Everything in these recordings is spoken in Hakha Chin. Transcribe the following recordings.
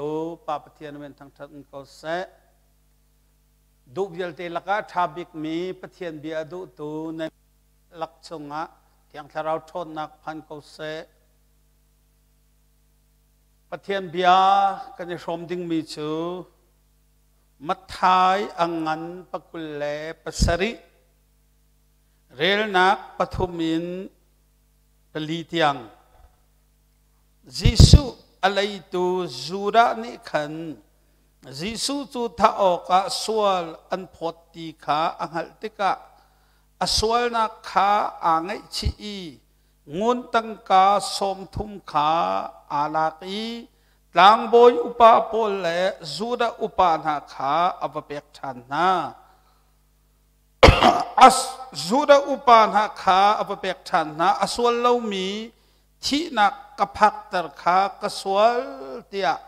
petu Pa Pathian men thangṭhat in ko seh. Duh vialte lakah ṭha bikmi Pathian bia duhtu nan lak chungah Thiang Thlarau ṭhawnnak phan ko seh. Pathian bia kan i hrawm dingmi cu Matthai a ngan 27 relnak 3 in 4 tiang. Jesuh a leitu Judah nih khan Jesuh cu thah awkah sual an phawt ti kha a hngalh tikah a sualnak kha aa ngaihchih i ngun tangka 30 kha aa lak i tlangbawi upa pawl le Judah upa hna kha a va pek ṭhan hna. Judah upa hna kha a va pek ṭhan hna. A sual lomi thihnak ka phakter kha ka sual tiah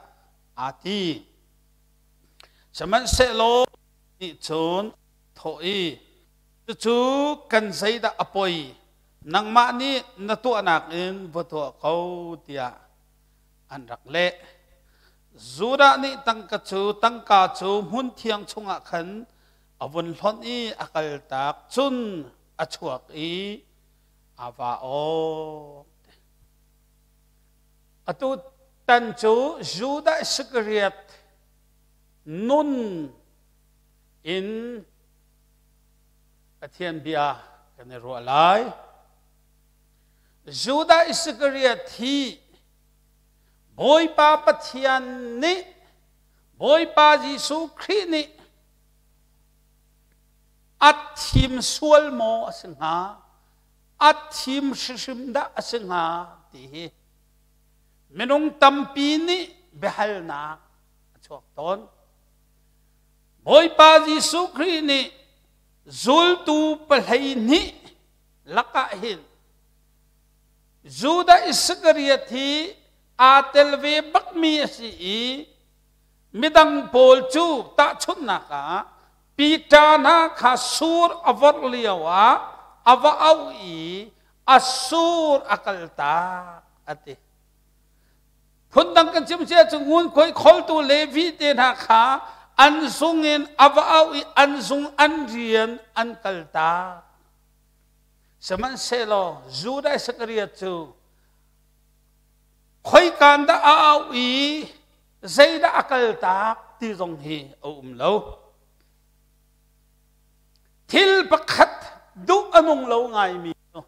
aa ti. Sihmanhsehlaw nih cun thawh i, Cucu kan zeidah a poi? Nangmah nih na tuahnak in va tuah ko tiah an rak leh. Judah nih tangka cu tangka cu hmunthiang chungah khan a vun hlonh i a kaltak cun a chuak i a va awk. Atu tan cu Judah Iskariot nun in Pathian bia kan i ruah lai. Judah Iskariot hi Bawipa Pathian nih Bawipa Jesuh Khrih nih a thim sual maw a si hnga a thim hrimhrim dah a si hnga ti hi minung tampi nih biahalnak a chuak tawn. Bawipa Jesuh Khrih nih zultu 12 lakah hin Judah Iskariot hi aa tel ve bakmi a si i midang pawl cu tahchunhnak ah Peter hna kha sur a vorh lio ah a va auh i a sur a kaltak a ti. Phundang kan chim cia cu ngunkhuai kholtu Levi te hna kha an zung in a va auh i an zung an rian an kaltak. Sihmanhsehlaw Judah Iskariot cu khoikaan dah a auh i zeidah a kaltak ti zong hi a um lo. Thil pakhat duh a nung lo ngaimi cu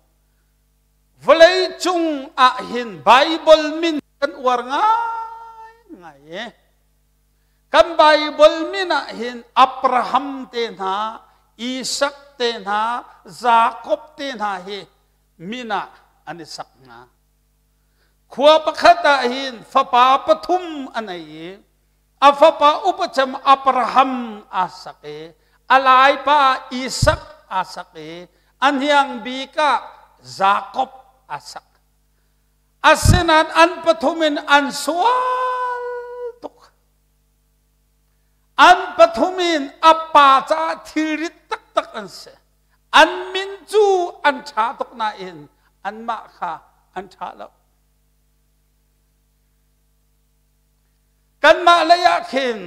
vawlei cung ah hin Bible min kan uar ngaingai i kan Bible min ah hin Abraham te hna, Isak te hna, Jakob te hna hi min ah an i sak hna. Khua pakhat ah hin fapa pathum a nei i a fapa upacem Abraham aa sak i a laipa Isak aa sak i a hniang bik ah Jakob aa sak. Asinain an pathum in an sual tuk. An pathum in a pa caah thilrit taktak an si. An min cu an ṭha tuk nain anmah kha an ṭha lo. Kanmah lei ah khin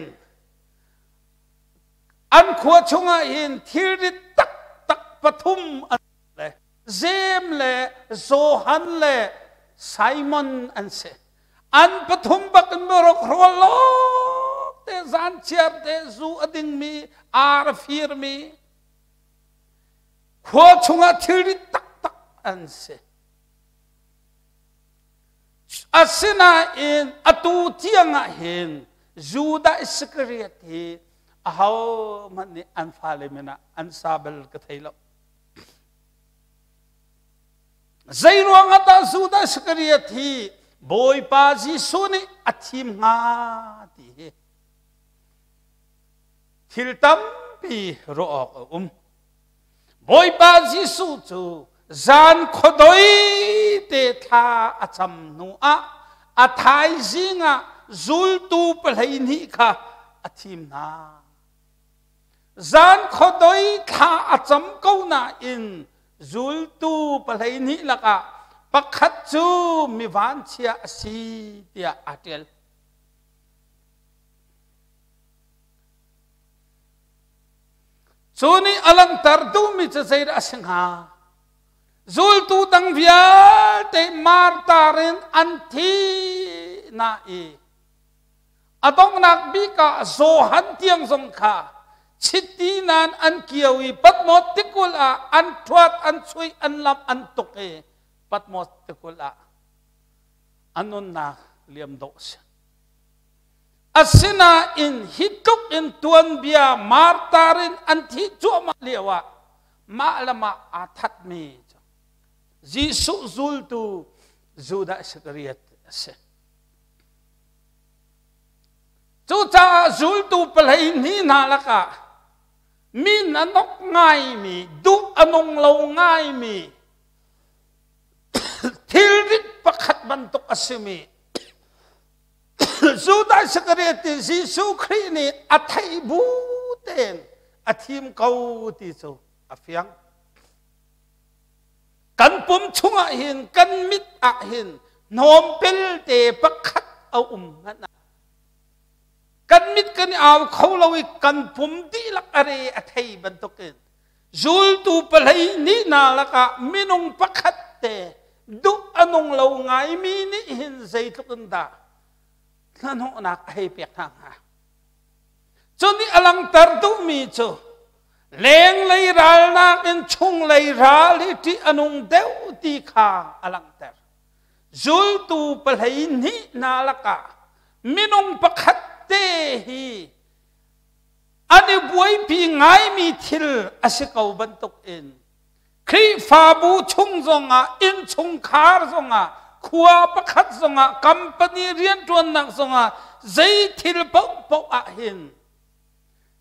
an khua chungah hin thilrit taktak pathum an le Jeim le Johan le Simon an si. An pathum bak in rawk hrual lo te zan chiar te zu a dingmi ar a firmi khua chungah thilrit taktak an si. Asinain atu tiang ah hin Judah Iskariot hi ahohmanh nih an fale min ah an sa bal ka thei lo. Zei ruangah dah Judah Iskariot hi Bawipa Jesuh nih a thim hnga ti hi thil tampi ruah awk a um. Bawipa Jesuh cu zan khuadoi te thla a cam hnu ah a thaizing ah zultu 12 kha a thim hna. Zan khuadoi thla a cam ko nain zultu 12 lakah pakhat cu mi vanchia a si tiah aa ṭial. Cu nih a langhter duhmi cu zeidah a si hnga? Zultu dang vialte martar in an thi na i a donghnak bik ah Johan tiang zong kha chiti nan an kio i Patmos tikulh ah an ṭhuat, an chuih, an lamh, an tuk i Patmos tikulh ah a nunnak liam dawh a si. Asinain hi tluk in tuanbia martar in an thih cuahmah lioah mah le mah aa thatmi cu Jesuh zultu Judah Iskariot a si. Cucaah zultu palei hnih hna lakah min a nok ngaimi, duh a nung lo ngaimi, thilrit pakhat bantuk a simi Judah Iskariot Jesuh Khrih nih a theih bu tein a thim ko ti cu a fiang. Kan pum chungah hin kan mit ah hin hnawm pelte pakhat a um hmanh ah kan mit kan i au kho lo i kan pum dihlak a re a thei bantukin zultu palei nih hna lakah minung pakhat te duh a nung lo ngaimi nih hin zeitluk in dah hnahnawhnak a hei pek hna hnga. Cu nih a langhter duhmi cu lenglei ralnak in chunglei ral hi ṭih a nung deuh ti kha a langhter. Zultu pahlei hnih hna lakah minung pakhat te hi an i buaipi ngaimi thil a si ko bantukin Khrihfabu chung zongah, innchungkhar zongah, khua pakhat zongah, company rianṭuannak zongah zei thil paohpaoh ah hin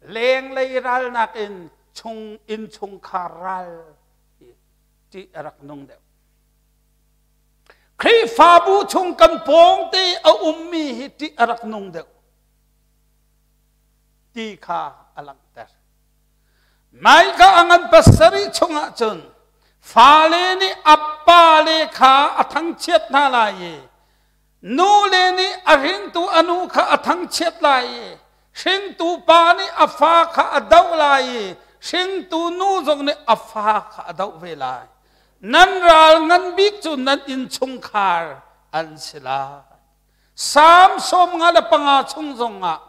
lenglei ralnak in chung innchungkhar ral hi ṭih a rak nung deuh. Khrihfabu chung kan pawngte a ummi hi ṭih a rak nung deuh ti kha a langhter. Maika a ngan pasarih chungah cun fale nih a pale kha a thangchiat hna lai i nule nih a hringtu a nu kha a thangchiat lai i hringtu pa nih a fa kha a doh lai i hringtu nu zong nih a fa kha a doh ve lai. Nan ral ngan bik cu nan innchungkhar an si lai. Salm 55 chung zongah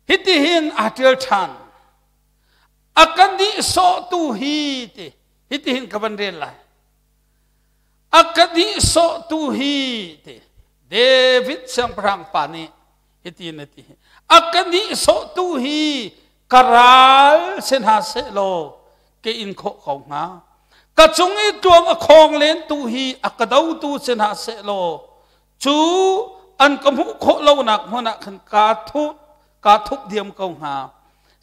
Hitihin aa ṭial ṭhan. A ka nihsawhtu hi ti hitihin ka van rel lai. A ka nihsawhtu hi ti David siangpahrang pa nih hitin a ti. A ka nihsawhtu hi ka ral si hna seh law ka in khawh ko hnga. Ka cung i tluang a khawng lentu hi a ka dotu si hna seh law Cu an ka hmuh khawh lonak hmun ah khan kaa thup kaa thup diam ko hnga.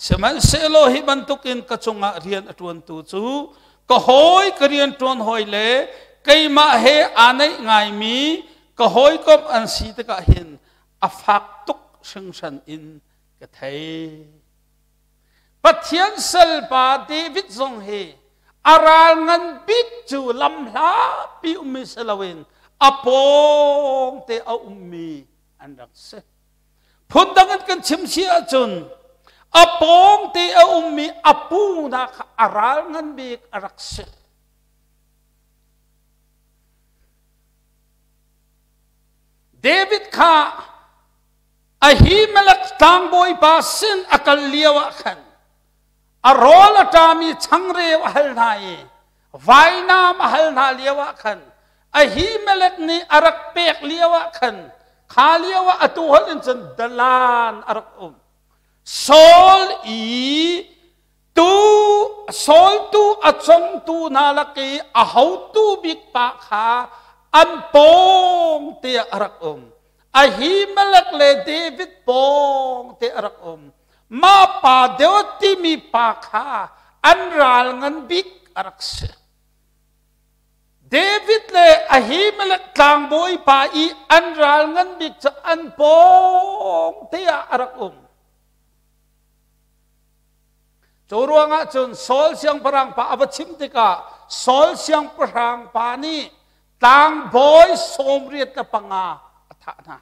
Sihmanhsehlaw hi bantukin ka cungah rian a ṭuantu cu ka hawi ka rian ṭuan hawi le keimah he aa naih ngaimi ka hawikom an si tikah hin a fak tuk hringhran in ka thei. Pathian salpa David zong hi a ral ngan bik cu lamhlapi ummi si loin a pawngte a ummi an rak si. Phundang in kan chim si ahcun a pawngte a ummi a pu hna kha a ral ngan bik a rak si. David kha Ahimelek tlangbawipa sin a kal lio ah khan a rawl a ṭami changreu a hal hna i vainam a hal hna lio ah khan Ahimelek nih a rak pek lio ah khan kha lio ah atu holh in cun dalan a rak um. Saul i tu Saul tu a congtu hna lak i a hotu bik pa kha an pawng te ah a rak um. Ahimelek le David pawng te a rak um. Mah pa deuh timi pa kha an ral ngan bik a rak si. David le Ahimelek tlangbawi pa i an ral ngan bik cu an pawng te ah a rak um. Cu ruangah cun Saul siangpahrang pa a va chim tikah Saul siangpahrang pa nih tlangbawi 85 a thah hna.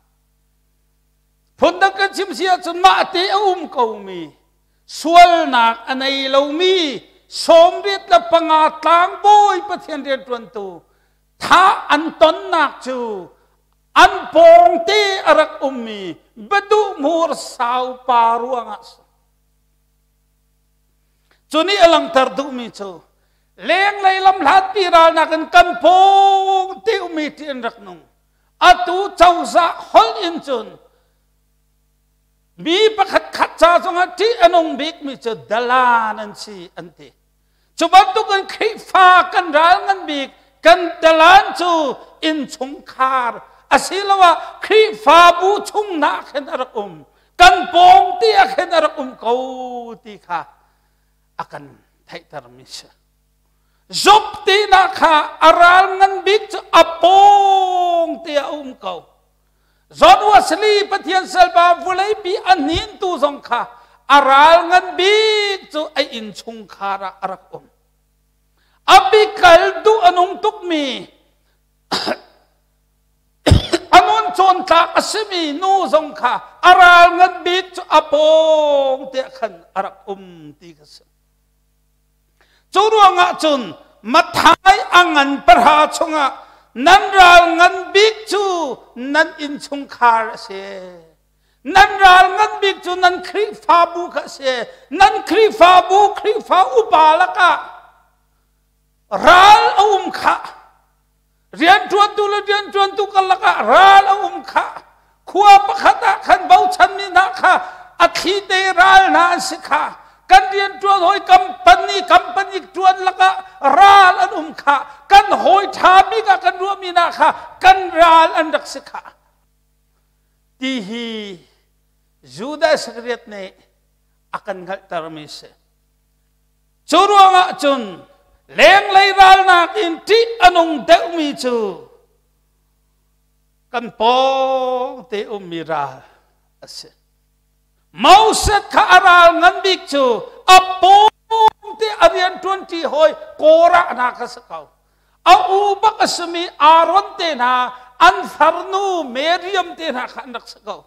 Phundang kan chim si ahcun mah te a um komi sualnak a nei lomi 75 tlangbawi Pathian rianṭuantu thah an tonnak cu an pawngte a rak ummi biaduh hmur sau pa ruangah cu nih a langhter duhmi cu lenglei lamhlatpi ralnak in kan pawngte ummi ṭih an rak nung. Atu cozah holh in cun mi pakhat khat ca zongah ṭih a nung bikmi cu dalan an si an ti. Cu bantukin Khrihfa kan ral ngan bik kan dalan cu innchungkhar asiloah Khrihfabu chung hna khin a rak um, kan pawng ti ah khin a rak um ko ti kha a kan theihtermi si. Job tinak kha a ral ngan bik cu a pawng te a um ko. John Wesley Pathian salpa vawleipi a hnintu zong kha a ral ngan bik cu a innchungkhar ah a rak um. A bikal duh a nung tukmi a nun cawntlak a simi nu zong kha a ral ngan bik cu a pawng te khan a rak um ti kha si. Cu ruangah cun Matthai a ngan pahra chungah nan ral ngan bik cu nan innchungkhar a si. Nan ral ngan bik cu nan Khrihfabu kha a si. Nan Khrihfabu Khrihfa upa lakah ral a um khah. Rianṭuantu le rianṭuantu karlak ah ral a um kha khua pakhat ah khan bochanmi hna kha a thli te ral hna an si kha kan rianṭuan hawi company company ṭuan lakah ral an um kha kan hawi ṭha bik ah kan ruahmi hna kha kan ral an rak si kha ti hi Judas Iscariot nih a kan hngalhtermi si. Cu ruangah cun lenglei ralnak in ṭih a nung deuhmi cu kan pawngte ummi ral a si. Moses kha a ral ngan bik cu a pawngte a rian ṭuanṭi hawi Korah hna kha si ko. A u bak a simi Aaron te hna an farnu Miriam te hna kha an rak si ko.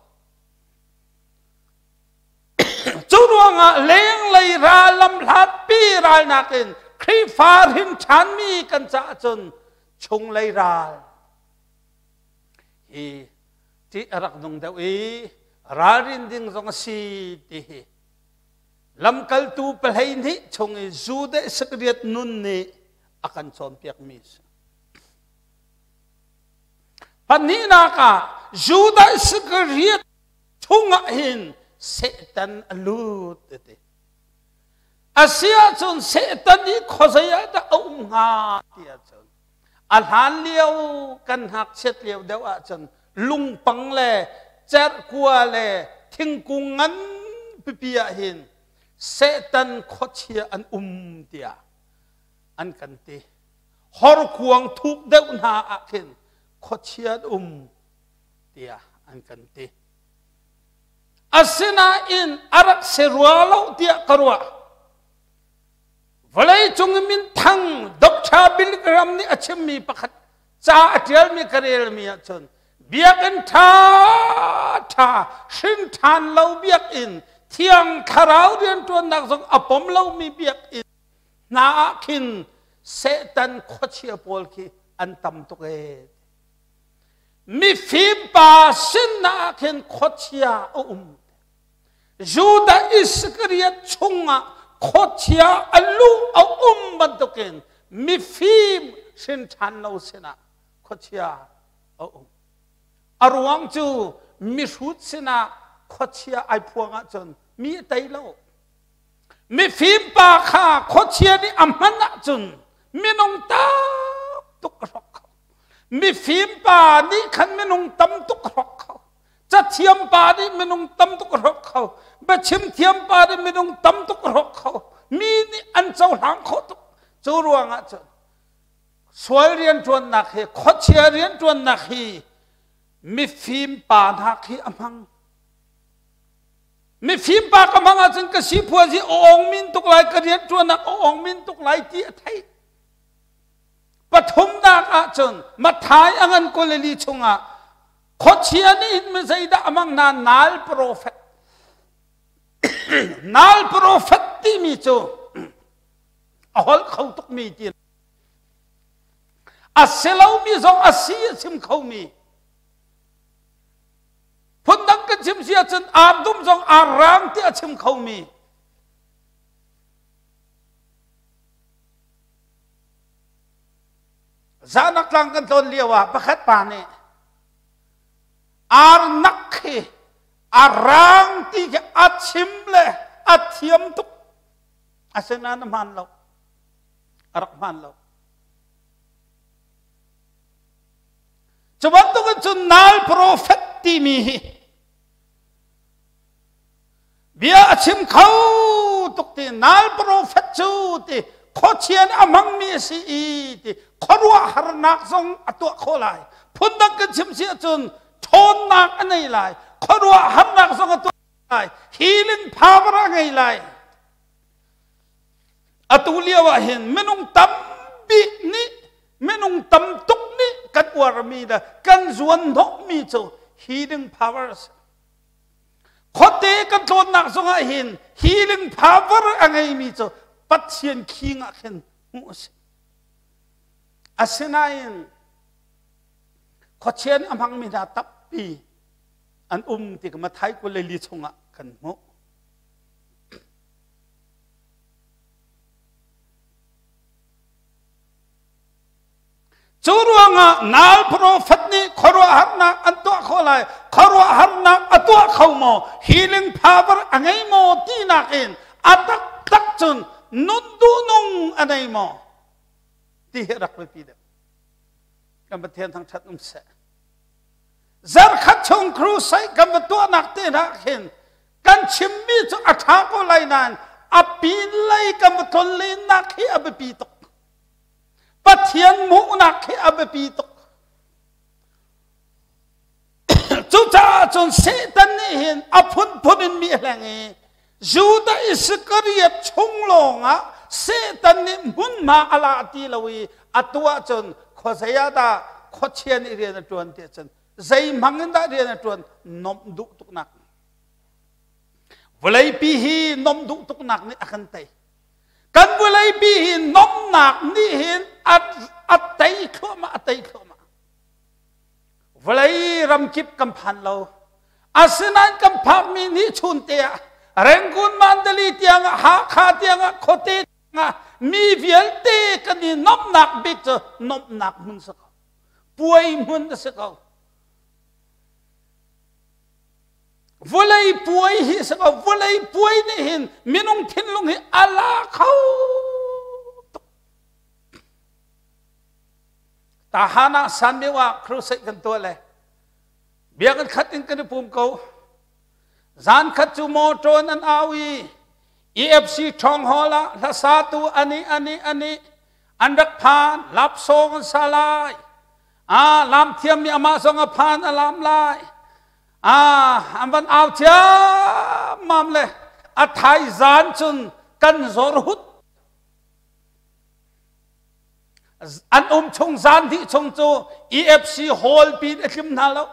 Cu ruangah lenglei ral lamhlatpi ralnak in Khrihfa hrin ṭhanmi kan caah cun chunglei ral hi ṭih a rak nung deuh i ralrin ding zong a si ti hi lamkaltu 12 chung i Judah Iskariot nun nih a kan cawnpiakmi a si. Pahnihnak ah Judah Iskariot chungah hin Satan a lut ti. A si ahcun Satan i khuazei ah dah a um hnga ti ahcun a hlan lio kan ngakchiat lio deuh ahcun lungpang le cerhkua le thingkung ngan pipi ah hin Satan khuachia an um tiah an kan ti. Horkuang thuk deuh hna ah khin khuachia an um tiah an kan ti. Asinain a rak si rua lo tiah ka ruah. Vawleicung i minthang Dr. Billy Graham nih a chimmi pakhat ca a ṭialmi ka relmi ahcun biakinn ṭha ṭha hrin ṭhan lo biakinn thiang thlarau rianṭuannak zong a pom lomi biakinn hna ah khin Satan khuachia pawl khi an tam tuk ee. Mifim pa sinah ah khin khuachia a um. Judah Iskariot chungah khuachia a luh a um bantukin mifim hrin ṭhan lo sinah khuachia a um. A ruang cu mihrut sinah khuachia ai phuang ahcun mi a tei lo. Mifim pa kha khuachia nih a hman ahcun minung tam tuk a hrawk kho. Mifim pa nih khan minung tam tuk a hrawk kho. Cathiam pa nih minung tam tuk a hrawk kho. Biachim thiam pa nih minung tam tuk a hrawk kho. Mi nih an cohlang kho tuk. Cu ruangah cun sual rianṭuannak hi khuachia rianṭuannak hi mifim pa hna khi a hmang. Mifim pa ka hmang ahcun ka sipuazi a ong min tuk lai, ka rianṭuannak a ong min tuk lai ti a theih. Pathumnak ahcun Matthai a ngan 22 chungah. Khuachia nih hin mi zeidah a mang na nal profet. Nal profet timi cu a holh kho tukmi ti a si lomi zong a si a chim khomi. Phundang kan chim si ahcun ar dum zong ar rang ti a chim khomi. Zanak tlang kan tlawn lio ah pakhat pa nih ar nak khi a rang ti khi a chim le a thiam tuk. Asinain a hmaan lo. A rak hmaan lo. Cu bantukin cun nal profet timi hi bia a chim kho tuk ti nal profet cu ti khuachian a hmangmi a si i ti khuaruahharnak zong a tuah khawh lai. Phundang kan chim si ahcun ṭhawnnak a nei lai, khuaruahharnak zong a tuah lai, healing power a ngei lai. Atu lio ah hin minung tambik nih minung tam tuk nih kan uarmi le kan zuan hnawhmi cu healing powers. Khuate kan tlawnnak zongah hin healing power a ngeimi cu Pathian khing ah khin hmuh a si. Asinain khuachian a hmangmi hna tampi an um ti ka Mathai 24 chungah kan hmuh. Cu ruangah nal profet nih khuaruahharnak an tuah khawh lai, khuaruahharnak a tuah kho maw, healing power a ngei maw tinak in a taktak cun nun duhnung a nei maw ti hi rak biapi deuh. Kan Pathian thangṭhat um seh. Zarkhat chung crusade kan va tuahnak te hna khin kan chimmi cu a ṭha ko lai nain a pinlei kan va tlonlennak hi a biapi tuk. Pathian hmuhnak hi a biapi tuk. Cucaah cun Satan nih hin a phunphun in mi a hleng i Judah Iskariot chung lawngah Satan nih hmunhma a la ti lo i atu ahcun khuazei ah dah khuachia nih rian a ṭuan ti ahcun zei hmang in dah rian a ṭuan nomh duh tuknak. Vawleipi hi nomh duh tuknak nih a kan tei. Kan vawleipi hi nomhnak nih hin a tei thluahmah, a tei thluahmah. Vawlei ramkip kan phan lo. Asinain kan phakmi nih chun te ah Rangoon Mandalay tiang ah Hakha tiang ah khuate tiang ah mi vialte kan i nomhnak bik cu nomhnak hmun si ko. Puai hmun a si ko. Vawlei puai hi a si ko. Vawlei puai nih hin minung thinlung hi a la kho tuk. Tahan ah Sanmyo ah crusade kan tuah le biakinn khat in kan i pum ko. Zan khat cu motor in an au i EFC Ṭhawng Hall ah hlasatu ani ani ani an rak phan lapsawng an sa lai. Ah lam thiammi amah zong a phan a lam lai. Ah an van au ciammam le a thai zan cun kan zor hut. An um chung zan dih chung cu EFC hall pin a tlim hna lo.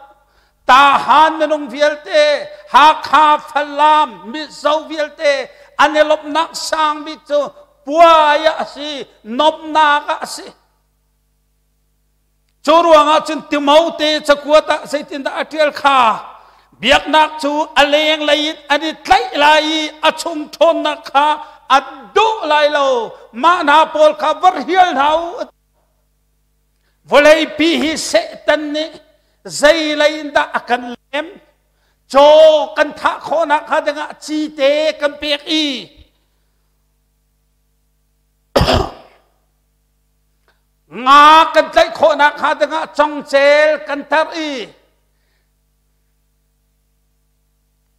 Tahan minung vialte, Hakha, Falam, Mizo vialte an i lawmhnak sang bik cu puai ah a si, nomnak ah a si. Cu ruangah cun Timote cakuat ah zeitindah a ṭial kha biaknak cu a lenglei in an i tlaih lai i a chung ṭhawnnak kha a duh lai lo. Mah hna pawl kha va hrial hna u. Vawleipi hi Satan nih zei lei in dah a kan lem? Caw kan thah khawhnak hnga dingah cite kan pek i Nga kan tlaih khawhnak hnga dingah congcel kan tar i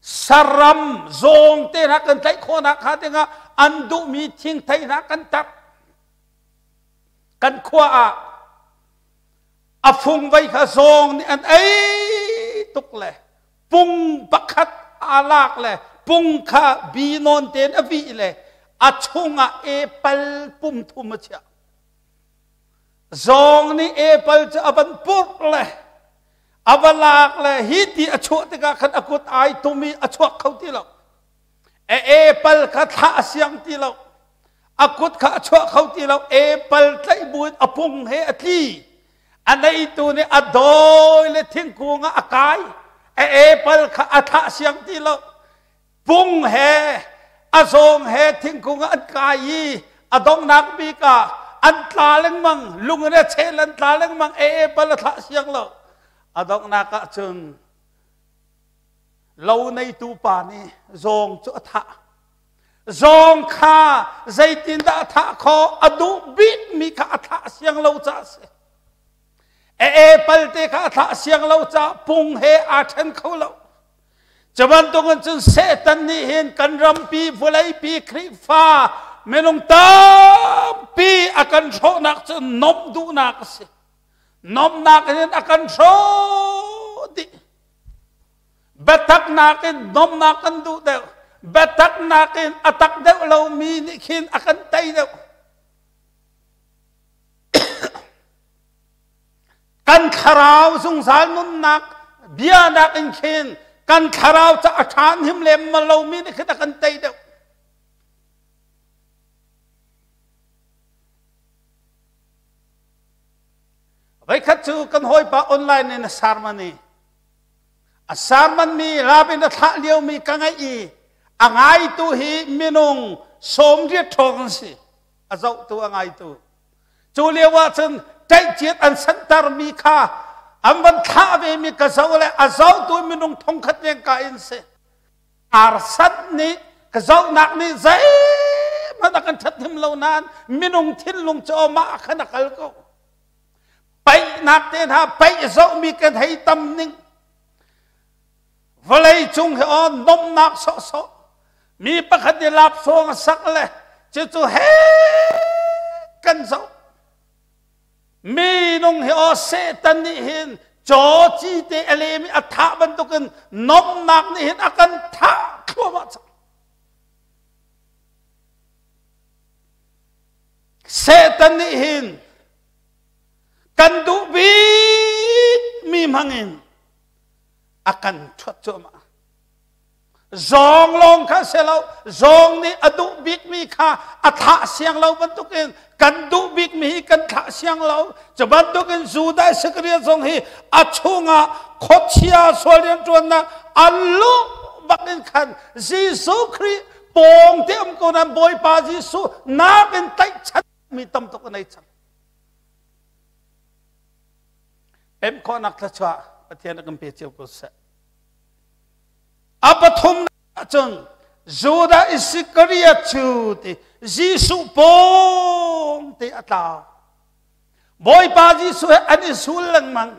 saram zawng te hna kan tlaih khawhnak hnga dingah an duhmi thingthei hna kan tar. Kan khua ah a fungvei kha zawng nih an ei tuk le pung pakhat aa lak le pung kha bi nawn tein a vih le a chungah apple pum thum a chiah. Zawng nih apple cu a van purh le A va lak le hi ti a chuah tikah khan a kut ai tum i a chuak kho ti lo. A apple kha thlah a siang ti lo. A kut kha a chuah kho ti lo. Apple tlaih buin a pung he a tli. A neitu nih a dawi le thingkung ah a kai. A apple kha a thlah siang ti lo. Pung he a zawng he thingkung ah an kai i a donghnak bik ah an tla lengmang. Lung in a chel an tla lengmang. A apple a thlah siang lo. A donghnak ah cun lo neitu pa nih zawng cu a thah. Zawng kha zeitindah a thah khawh? A duh bikmi kha a thlah siang lo caah a si. A apple te kha a thlah siang lo caah pung he aa ṭhen kho lo. Cu bantukin cun Satan nih hin kan rampi vawleipi Khrihfa minung tampi a kan hrawhnak cu nomh duhnak a si. Nomhnak in a kan hrawh dih. Biatak nakin nomnak kan duh deuh. Biatak nakin a tak deuh lomi nih khin a kan tei deuh. Kan thlarau zungzal nunnak bia nakin khin kan thlarau ca a ṭha hnim lem lomi nih khin a kan tei deuh. Voikhat cu kan hawipa online in a sermon i a sermon mi rabin a thlah liomi ka ngaih i a ngaitu hi minung 80 ṭhawng an si. A zohtu a ngaitu. Cu lio ah cun ṭaihciat an santermi kha an van thlah vemi ka zoh le a zohtu minung thongkhat lengka in si. Arsat nih ka zohnak nih zeihmanh a kan ṭhathnem lo nain minung thinlung cu mah khan a kal ko. Paihnak te hna paih zohmi kan hei tam ning. Vawlei cung hi aw nomnak sawhsawh. Mi pakhat nih lapsawng a sak le cucu he kan zoh. Minung hi aw Satan nih hin caw cite a lem i a thah bantukin nomnak nih hin a kan thah thluahmah cang. Satan nih hin kan duh bikmi hmangin a kan ṭhuat cuahmah. Zawng lawng kha si lo, zawng nih a duh bikmi kha a thlah siang lo bantukin kan duh bikmi hi kan thlah siang lo. Cu bantukin Judah Iskariot zong hi a chungah khuachia sual rianṭuannak a luh bakin khan Jesuh Khrih pawng te um ko nain Bawipa Jesuh nakin tlaihchan mi tam tuk a nei cang. Pemh khawhnak thluachuah Pathian a kan pe cio ko seh. A pathum ahcun Judah Iskariot cu ti Jesuh pawng te a tlau. Bawipa Jesuh he an i sul lengmang.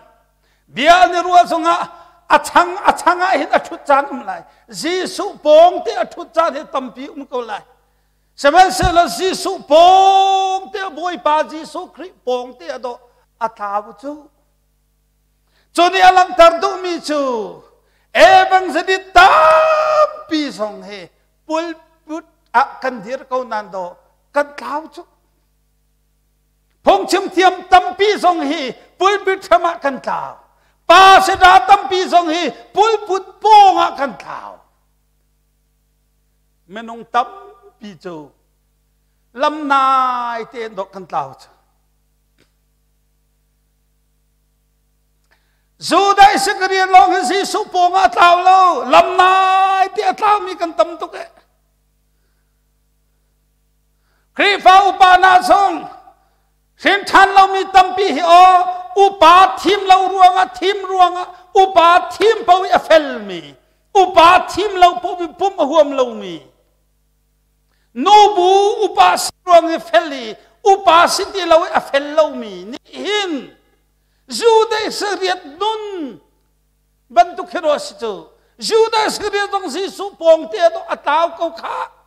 Bia an i ruah zongah a chang a chang ah hin a ṭhut caan um lai. Jesuh pawng te a ṭhut caan hi tampi um ko lai. Sihmanhsehlaw Jesuh pawng te Bawipa Jesuh Khrih pawng te a dawh a tlau cu. Cu nih a langhter duhmi cu evangelist tampi zong hi pulput ah kan dir ko nan daw kan tlau cu. Phungchim thiam tampi zong hi pulpit hram ah kan tlau. Pastor tampi zong hi pulput pawng ah kan tlau. Minung tampi cu lam nai tein dawh kan tlau cu. Judah Iskariot lawng hi Jesuh pawng ah a tlau lo. Lam nai ti a tlaumi kan tam tuk eh. Khrihfa upa hna zong hrin ṭhan lomi tampi hi aw upa thim lo ruangah thim ruangah upa thim paoh i a felmi upa thim lo paoh i pumh a huam lomi nubu upa si ruang i fel i upa si ti lo i a fel lomi nih hin Judah Iskariot nun bantuk khi rua si cu Judah Iskariot zong Jesuh pawng te a tlau ko kha.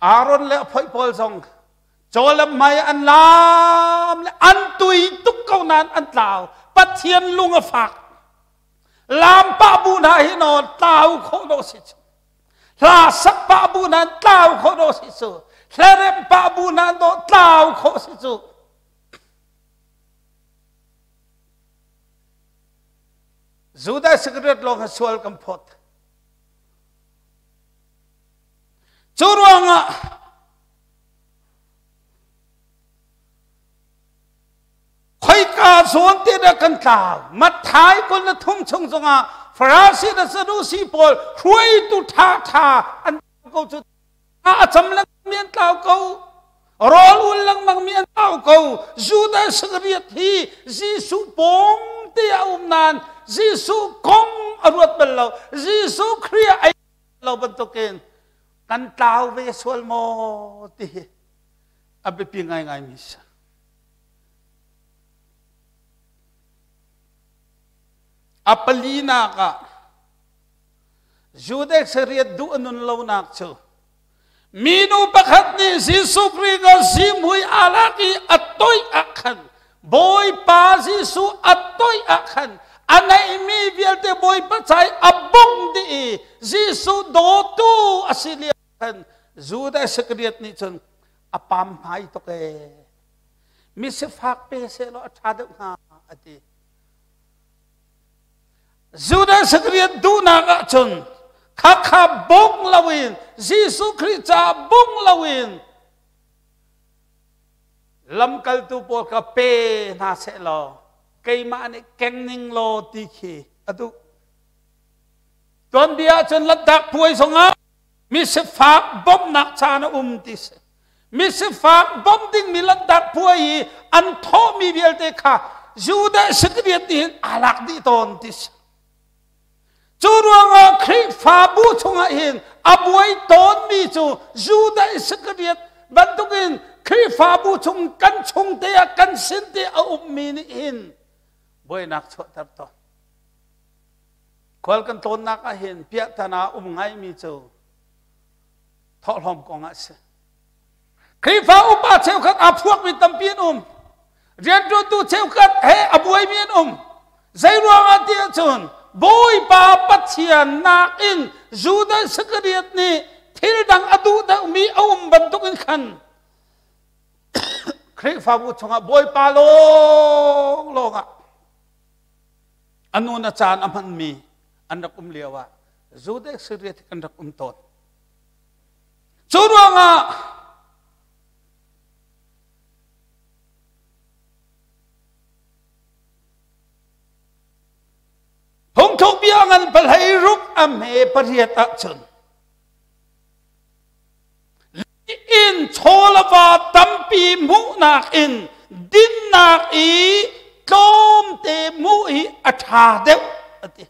Aaron le a phoih pawl zong caw le mei an lam le an tui tuk ko nain an tlau. Pathian lung a fak. Lam pah bu hna hi naw tlau khawh dawh si cu. Hla sak pah bu nain tlau khawh dawh si cu. Hlaremh pah bu hna dawh tlau khawh si cu. Judas Iscariot lawng kha sual kan phawt. Cu ruangah khoika zawn te dah kan tlau. Matthai 23 chung zongah Farasi le Sadusi pawl hruaitu ṭhaṭha an ko cu a cam lengmang an tlau ko. Rawl ul lengmang mi an tlau ko. Judas Iscariot hi Jesuh pawng te a um nain Jesuh kong a ruat bal lo. Jesuh Khrih a ei lo bantukin kan tlau ve sual maw ti hi a biapi ngaingai mi si. A palinak ah Judas Iscariot duh a nun lonak cu minu pakhat nih Jesuh Khrih ka zimhui aa lak i a toih ah khan Bawipa Jesuh a toih ah khan a neihmi vialte Bawipa cai a bongh dih i Jesuh dawtu a si lio khan Judas Iscariot nih cun a pam hmai tuk ee mi sifak pe sehlaw a ṭha deuh hnga a ti. Judas Iscariot duhnak ahcun khakha bong loin Jesuh Khrih caah bong loin lamkaltu pawl kha pe hna seh law keimah nih keng ning law ti khi a duh. Tuanbia ahcun Lanhtak puai zongah mi sifak bawmhnak caan a um ti si. Mi sifak bawmh dingmi Lanhtak puai i an thawhmi vialte kha Judah Iscariot nih hin aa lak dih tawn ti si. Cu ruangah Khrihfabu chungah hin a buai tawnmi cu Judah Iscariot bantukin Khrihfabu chung kan chung te ah kan sin te a ummi nih hin buainak chuahter tawn. Khual kan tlawnnak ah hin piahtana um ngaimi cu thawhlawm kong ah a si. Khrihfa upa cheukhat aa phuakmi tampi an um. Rianṭuantu cheukhat he a buaimi an um. Zei ruangah ti ahcun Bawipa Pathian nakin Judas Iscariot nih thil dang a duh deuhmi a um bantukin khan Khrihfabu chungah Bawipa lawnglawng ah a nun a caan a hmanmi an rak um lio ah Judas Iscariot kan rak um tawn. Cu ruangah phungthluk bia ngan pahlei ruk a hme pariat ahcun in chawlava tampi hmuhnak in dinnak i tlawmte hmuh hi a ṭha deuh a ti.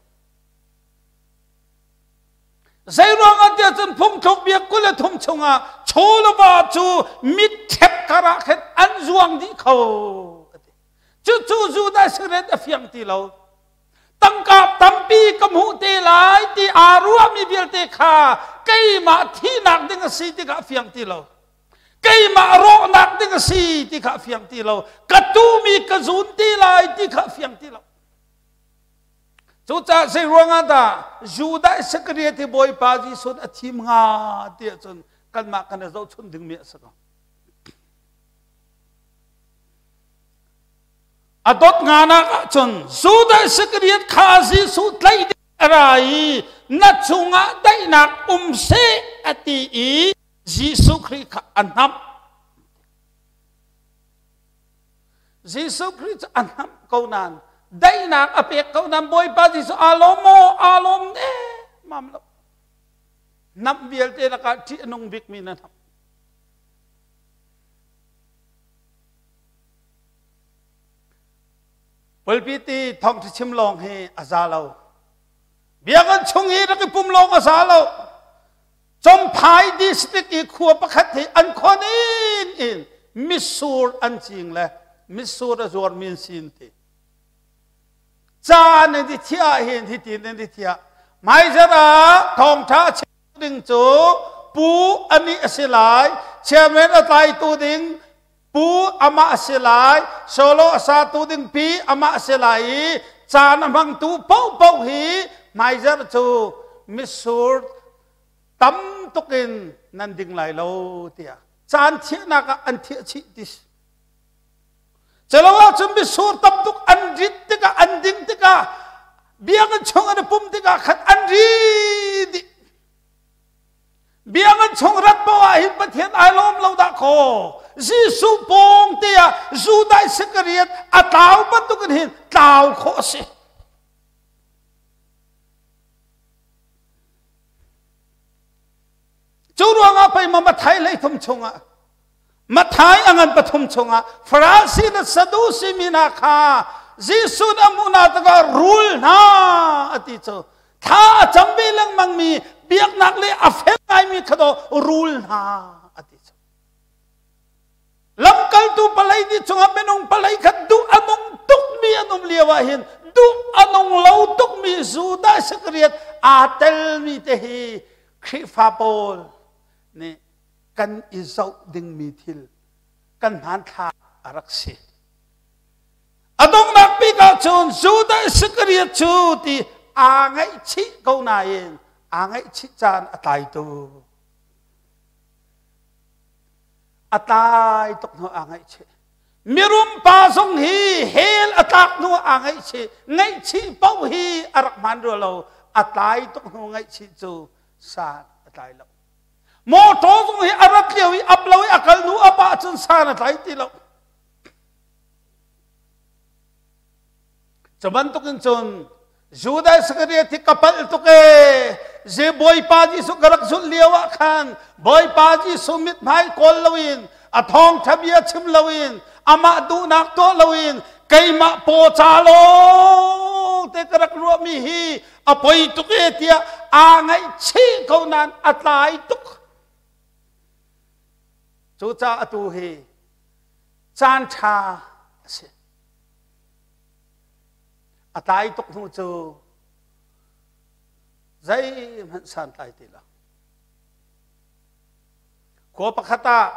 Zeiruang ah tiah cun phungthluk bia 23 chungah chawlava cu mitṭhep karah khan an zuang dih kho a ti. Cucu Judas Iscariot a fiang ti lo. Tangka tampi ka hmuh te lai ti aa ruahmi vialte kha keimah thihnak ding a si ti kha a fiang ti lo. Keimah rawhnak ding a si ti kha a fiang ti lo. Ka tumi ka zun ti lai ti kha a fiang ti lo. Cucaah zei ruangah dah Judah Iscariot hi Bawipa Jesuh a thim hnga ti ahcun kanmah kan i zohchunh dingmi a si ko. A dawt nganak ahcun Judah Iscariot kha Jesuh tlaih ding a ra i na chungah daihnak um seh a ti i Jesuh Khrih kha a hnamh. Jesuh Khrih cu a hnamh ko nain daihnak a pek ko nain Bawipa Jesuh aa lawm maw? Aa lawm nemmam lo. Hnamh vialte lakah ṭih a nung bikmi na hnamh. Pulpit i thawngṭha chim lawng hi a za lo. Biakinn chung i rak i pum lawng a za lo. Champhai district i khua pakhat hi an khon in in mitsur an cing le mitsur a zuar min sin ti. Ca nan i thiah hin hi tin nan i thiah. Hmaizarh ah thawngtha a chim ding cu pu ani a si lai, chairman a tlaitu ding pu amah a si lai, solo a satu ding pi amah a si lai i caan a hmangtu paohpaoh hi hmaizarh cu mitsur tam tuk in nan ding lai lo tiah. Caan thiahnak ah an thiah chih ti si. Celo ahcun misur tam tuk an rit tikah an ding tikah biakinn chung an i pum tikah khan an ri dih. Biakinn chung rat paoh ah hin Pathian ai lawm lo dah kaw Jesuh pawng te ah Judah Iscariot a tlau bantukin hin tlau khawh a si. Cu ruangah pei ma Mathai 13 chungah Mathai a ngan pathum chungah Farasi le Sadusi mi hna kha Jesuh nih a hmuh hna tikah rul hna a ti cu thla a cam ve lengmang mi biaknak le a fel ngaimi kha daw rul hna a ti cu. Lamkaltu palei nih chungah minung palei kha duh a nung tukmi an um lio ah hin duh a nung lo tukmi Judah Iscariot aa telmi te hi Khrihfa pawl nih kan i zoh dingmi thil kan hmanthlak a rak si. A donghnak bik ahcun Judah Iscariot cu ti aa ngaihchih ko nain aa ngaihchih caan a tlai tuk. A tlai tuk hnu aa ngaihchih. Mirum pa zong hi hell a tlak hnu aa ngaihchih. Ngaihchih paoh hi a rak hmaan rua lo. A tlai tuk hnu ngaihchih cu san a tlai lo. Motor zong hi a rat lio i ap lo i a kal hnu ap ahcun san a tlai ti lo. Cu bantukin cun Judah Iscariot hi ka palh tuk ee. Ze Bawipa Jesuh ka rak zulh lio ah khan Bawipa Jesuh mithmai kawl loin a thawngṭha bia chim loin amah duhnak tuah loin keimah paw ca lawng te ka rak ruahmi hi a poi tuk ee tiah aa ngaihchih ko nain a tlai tuk. Cucaah atu hi caan ṭha a si. A tlai tuk hnu cu zeihmanh santlai ti lo. Khua pakhat ah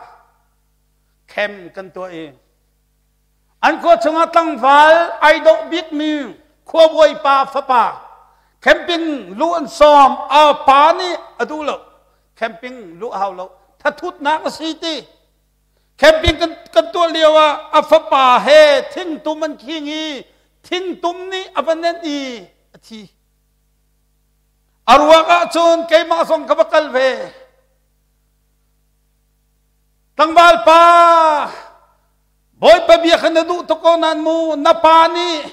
khem kan tuah i an khua chungah tlangval ai dawh bikmi khuabawipa fapa camping luh an sawm a pa nih a duh lo camping luh hau lo thathutnak a si ti Camping kan, kan tuah lio ah a fapa he thingtum an khing i thingtum nih a va nenh i a thi. A ruak ahcun keimah zong ka va kal ve. Tlangval pa, Bawipa bia kha na duh tuk ko nain mu, na pa nih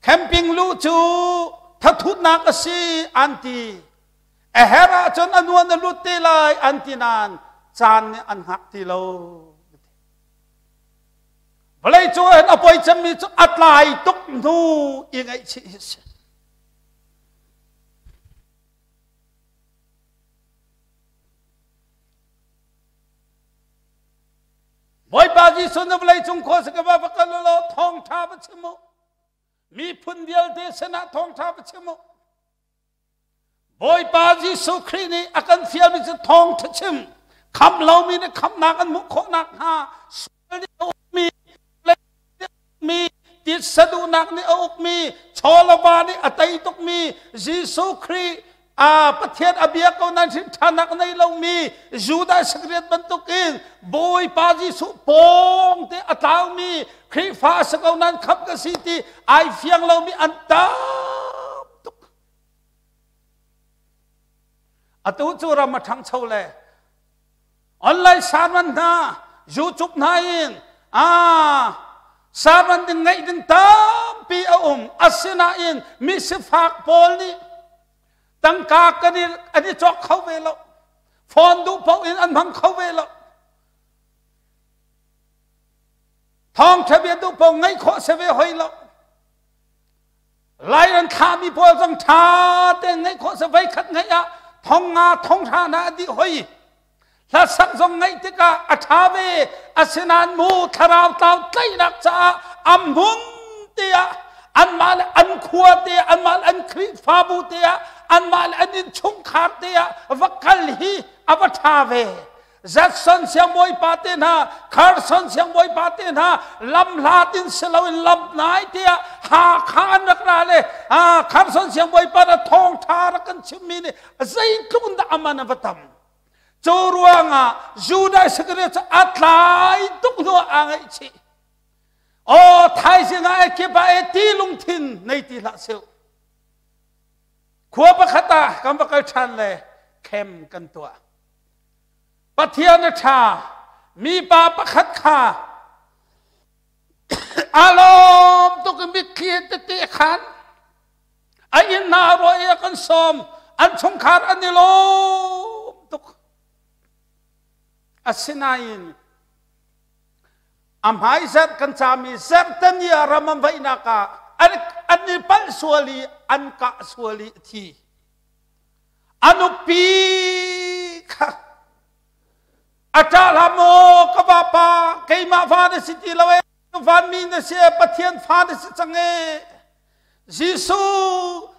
camping luh cu thathutnak a si an ti. A herh ahcun a nuan a lut te lai an ti nain caan nih an hngak ti lo. Vawlei cung ah hin a poi cemmi cu a tlai tuk hnu i ngaihchih hi si. Bawipa Jesuh na vawlei cung khua si ka va va kal law thawngṭha va chim u. Miphun vialte sinah thawngṭha va chim u. Bawipa Jesuh Khrih nih a kan fialmi cu thawngṭha chim khamh lomi nih khamhnak an hmuh khawh nakhnga sual nih a ukmi mi titsa duhnak nih a ukmi chawlava nih a tei tukmi Jesuh Khrih a Pathian a bia ko nan hrin ṭhanak nei lomi Judah Iscariot bantukin Bawipa Jesuh pawng te a tlaumi Khrihfa a si ko nan khamh ka si ti ai fiang lomi an tam tuk. Atu cu ram a ṭhangcho le online sermon hna YouTube hna in ah sermon ding ngaih ding tampi a um. Asinain mi sifak pawl nih tangka kan i an i cawk kho ve lo. Phone duh paoh in an hmang kho ve lo. Thawngṭha bia duh paoh ngaih khawh si ve hoi lo. Lai an thlahmi pawl zong ṭha tein ngaih khawh si voikhat ngaih ah thong nga thong hra hna a dih hoi. Hlasak zong ngaih tikah a ṭha ve asinain mu thlarau tlau tlaihnak caah a hmun te ah anmah le an khua te ah anmah le an Khrihfabu te ah anmah le an innchungkhar te ah va kal hi a va ṭha ve. Jackson siangbawipa te hna, Carson siangbawipa te hna, lamhlat in si loin lamhnai tiah Hakha an rak ra le Carson siangbawipa na thawngṭha rak kan chimmi nih zeitluk in dah aman a va tam. Cu ruangah Judah Iscariot cu a tlai tuk hnu ah aa ngaihchih. Aw thaizing ah e kip ah e ti lungthin nei ti hlah seh. Khua pakhat ah kan va kal ṭhan le khem kan tuah. Pathian a ṭha. Mipa pakhat kha a lawm tuk i mitthli tete khan a inn hna a ruah i a kan sawm. An chungkhar an i lawm tuk. Asinain a hmaizarh kan cami zarhteni ah ram an vaihnak ah an, an i palh sual i an kah sual i a thi. A nupi kha a ṭah hlah maw ka vapa keimah fa na si ti lo e vanmi na si e Pathian fa na si cang e Jesuh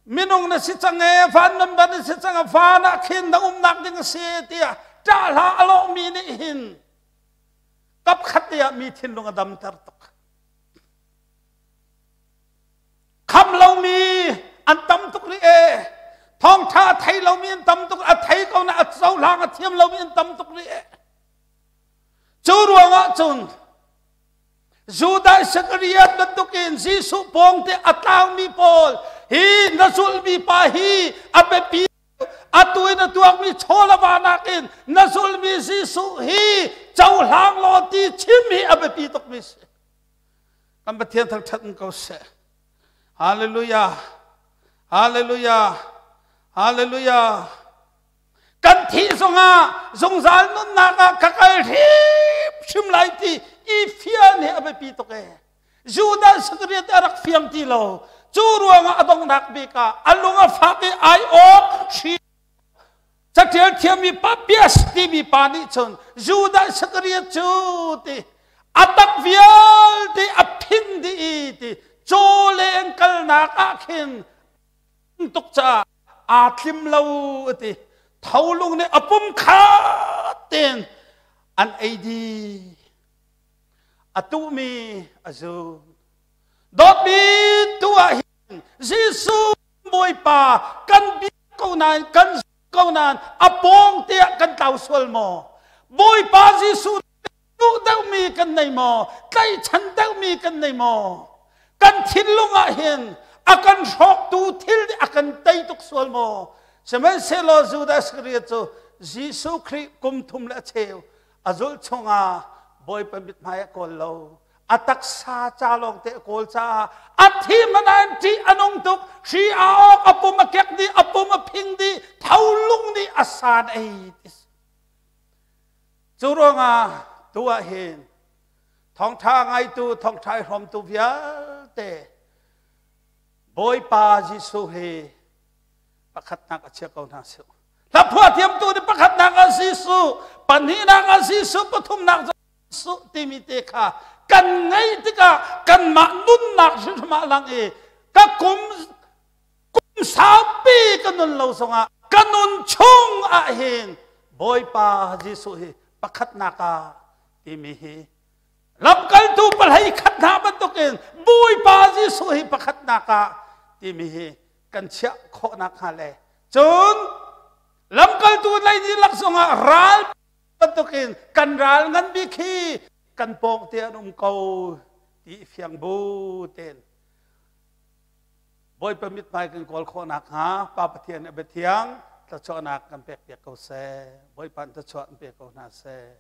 minung na si cang e van member na si cang e van ah khin na umnak ding a si tiah ṭah hlah a lawhmi nih hin kapkhat te ah mi thinlung a damter tuk. Kham lomi an tam tuk rih e. Thawngṭha a thei lomi an tam tuk, a thei ko na a cohlang a thiam lomi an tam tuk rih e. Cu ruangah cun Judah Iscariot bantukin Jesuh pawng te a tlaumi pawl hi na zulhmi pa hi a biapi atu in a tuakmi chaw le va nakin na zulhmi Jesuh hi cohlang law ti chim hi a biapi tukmi si. Kan Pathian thangṭhat in ko seh. Hallelujah. Hallelujah. Hallelujah. Kan thih zongah zungzal nunnak ah ka kal hrimhrim lai ti i fian hi a biapi tuk ee. Judah Iscariot a rak fiang ti lo. Cu ruangah a donghnak bik ah a lung a fak i ai awk hri Catial thiammi Papias timi pa nih cun Judah Iscariot cu ti a tak vialte a phin dih i ti caw leng kalnak ah khin tuk caah aa tlim lo a ti. Tholung nih a pum khat tein an ei dih. A tuhmi a zun. Dawtmi tu ah hin Jesuh Bawipa kan biak ko nain kan ko nain a pawng te ah kan tlau sual maw? Bawipa Jesuh duh deuhmi kan nei maw? Tlaihchan deuhmi kan nei maw? Kan thinlung ah hin a kan hrawktu thil nih a kan tei tuk sual maw? Sihmanhsehlaw Judas Iscariot cu Jesuh Khrih kum thum le a cheu a zulh chungah Bawipa mithmai a kawl lo. A taksa ca lawng te a kawl caah a thi hmanh ah ṭih a nung tuk. Hri a awk, a pum a kek dih, a pum a phing dih, tholung nih a san ei ti si. Cu ruangah tu ah hin thawngṭha ngaitu, thawngṭha i hrawmtu vialte Bawipa Jesuh hi pakhatnak a chia ko hna sih. Hla phuah thiamtu nih pakhatnak ah Jesuh, pahnihnak ah Jesuh, pathumnak Jesuh timi te kha kan ngeih tikah kanmah nunnak hrimhrim ah lang i ka kum kum saupi ka nun lo zongah ka nun chung ah hin Bawipa Jesuh hi pakhatnak ah timi hi lamkaltu palhei khat hna bantukin Bawipa Jesuh hi pakhatnak ah timi hi kan chiah khawh nakhnga le cun lamkaltu lei ni lak zongah ral bantukin kan ral ngan bik hi kan pawng te an um ko ti fiang bu tein Bawipa mithmai kan kawl khawh nakhnga Pa Pathian a biathiang thluachuahnak kan pek piak ko seh. Bawipa in thluachuah in pe ko hna seh.